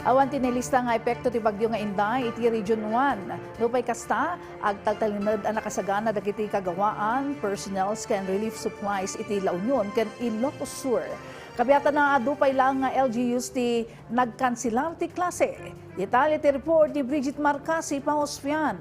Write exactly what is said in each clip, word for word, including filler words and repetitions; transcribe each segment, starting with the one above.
Awan ti nailista nga epekto ti Bagyo nga Inday iti Region one. Nupay kasta, agtaltalinaed a nakasagana dagiti kagawaan, personnels ken relief supplies iti La Union ken Ilocos Sur. Kabiatan a adu pay laeng nga L G Us ti nagkanselar ti klase. Detalye ti report ni Bridget Marcasi Pangospian.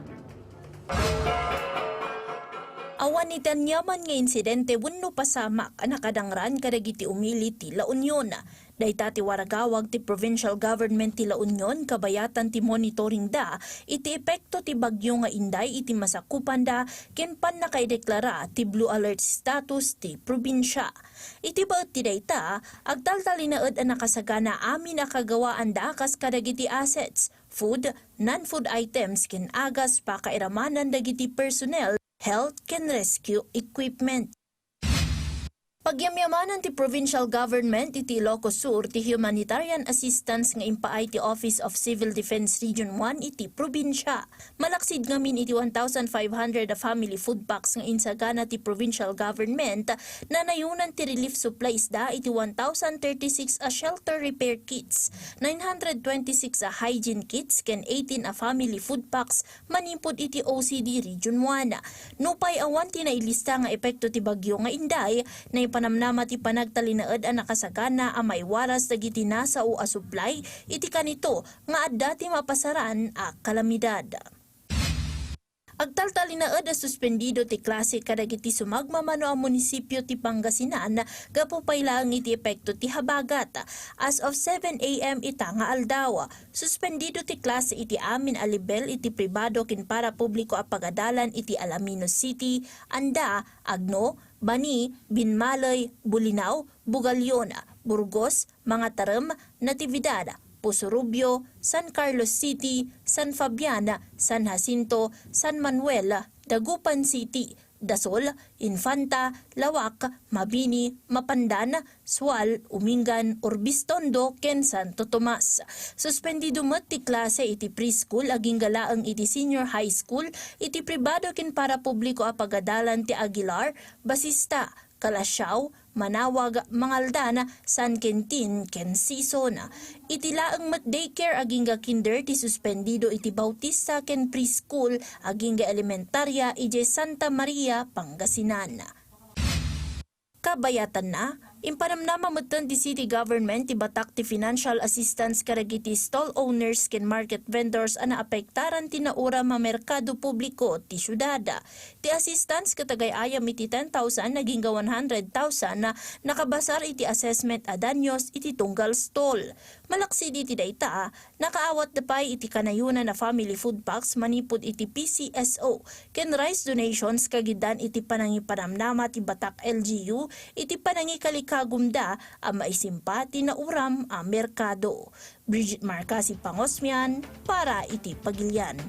Awan iti aniaman nga insidente wenno pasamak a nakadangran kadagiti umili ti La Union. Dayta ti waragawag ti provincial government ti La Union kabayatan ti monitoringda iti epekto ti Bagyo nga Inday iti masakupanda ken pannakaideklara ti blue alert status ti probinsia. Iti baet ti dayta, agtaltalinaed a nakasagana amin a kagawaanda kas kadagiti assets, food, non-food items ken agas pakairamanan dagiti personnel, health ken rescue equipment. Pagyamyamanan ti provincial government iti Ilocos Sur ti humanitarian assistance nga impaay ti Office of Civil Defense Region one iti probinsia. Malaksid ngamin iti one thousand five hundred a family food packs nga insagana ti provincial government, nanayunan ti relief supplies da iti one thousand thirty-six a shelter repair kits, nine hundred twenty-six a hygiene kits ken eighteen a family food packs manipud iti O C D Region one. Nupay awan ti nailista nga epekto ti Bagyo nga Inday, naipanamnama ti panagtalinaed a nakasagana a maiwaras dagiti nasao a supply iti kanito nga adda ti mapasaran a kalamidad. Agtaltalinaed a suspendido ti klase kadagiti sumagmamano a munisipio ti Pangasinan gapu pay laeng iti epekto ti habagat. As of seven A M ita nga aldaw, suspendido ti klase iti amin a lebel iti pribado ken parapubliko a pagadalan iti Alaminos City, Anda, Agno, Bani, Binmaley, Bolinao, Bugallon, Burgos, Mangatarem, Natividad, Poso Rubio, San Carlos City, San Fabian, San Jacinto, San Manuel, Dagupan City, Dasol, Infanta, Laoac, Mabini, Mapandan, Sual, Umingan, Urbiztondo, ken Santo Tomas. Suspendido met ti klase iti preschool agingga laeng iti senior high school iti pribado ken parapubliko a pagadalan ti Aguilar, Basista, Calasiao, Manaoag, Mangaldan, San Quintin, ken Sison. Iti laeng met daycare agingga kinder ti suspendido iti Bautista ken preschool agingga elementaria idiay Santa Maria, Pangasinan. Kabayatanna, impanamnama metten ti city government ti batak ti financial assistance kadagiti stall owners ken market vendors a naapektaran ti nauram a merkado publiko ti siudad. Ti assistance ket agay-ayam iti ten thousand agingga one hundred thousand nakabasar iti assessment a danyos iti tunggal stall. Malaksid iti dayta, nakaawatda pay iti kanayonan a family food packs manipud iti P C S O ken rice donations kagiddan iti panangipanamnama ti batak L G U iti panangikalikagumda a maisimpa ti nauram a merkado. Bridget Marcasi Pangosmian para iti Pagilian.